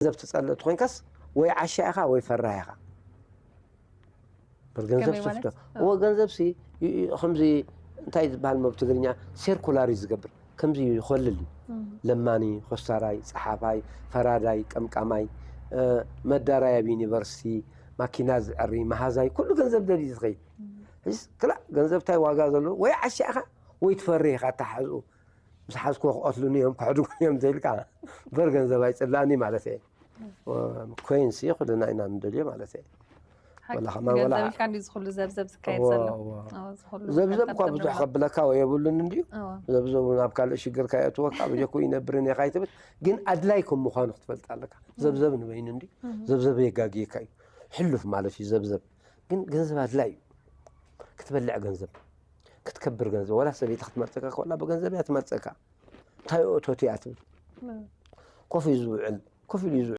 ገንዘብ ትጸልእ ተኾይንካስ ወይ ዓሻ ኢኻ ወይ ፈራህ ኢኻ። በር ገንዘብ ከመይ ማለት? ስፍቶ እዎ ገንዘብ ሲ ይ- ይ- ከምዚ እንታይ ዝበሃል መብ ትግርኛ ሴርኩላር እዩ ዝገብር። ከምዚ ይኸልል እዩ። ለማኒ፣ ኮስታራይ፣ ጸሓፋይ፣ ፈራዳይ፣ ቀምቃማይ፣ እ፣ መዳራይ ኣብ ዩኒቨርሲቲ፣ ማኪና ዝዕሪ፣ መሃዛይ፣ ኩሉ ገንዘብ ደልዩ ዝኸይድ። ሕስ ክላእ ገንዘብ እንታይ ዋጋ ዘለዎ ወይ ዓሻ ኢኻ ወይ ትፈሪ ኢኻ። ኣተሓዝኡ ምስ ሓዝኮ ክቐትሉኒ እዮም ክሕድጉኒ እዮም ዘይልካ በር ገንዘብ ኣይጽላእኒ ማለት እየ። ኮይንሲ ኩልና ኢና ንደልዮ ማለት እየ። ሓቂ። ወላ ከማን ወላ ገንዘብ ኢልካ እንዲ ዝኩሉ ዘብዘብ ዝካየድ እዎ፣ ዘሎ እዎ። ኣዎ፣ ዝኩሉ ዘብዘብ ከብከብ እኳ ብዙሕ ንብሎ። ከብለካ ወይ የብሉን እንድዩ። እዎ። ዘብዘብ ናብ ካልእ ሽግር ካየእትወካ ብጀኩ ይነብርን ኢኻ ይትብል። ግን ኣድላይ ከም ምዃኑ ክትፈልጥ ኣለካ። ዘብዘብ ንበይኑ እንዲ ዘብዘብ የጋግየካ እዩ። ሕሉፍ ማለት እዩ ዘብዘብ። ግን ገንዘብ ኣድላይ እዩ። ክትበልዕ ገንዘብ፣ ክትከብር ገንዘብ። ወላ ሰበይቲ ክትመርፀካ ከላ ብገንዘብ እያ ትመርፀካ። እንታይ እቶት እያ ትብል። ኮፍ እዩ ዝውዕል፣ ኮፍ ኢሉ እዩ ዝውዕል።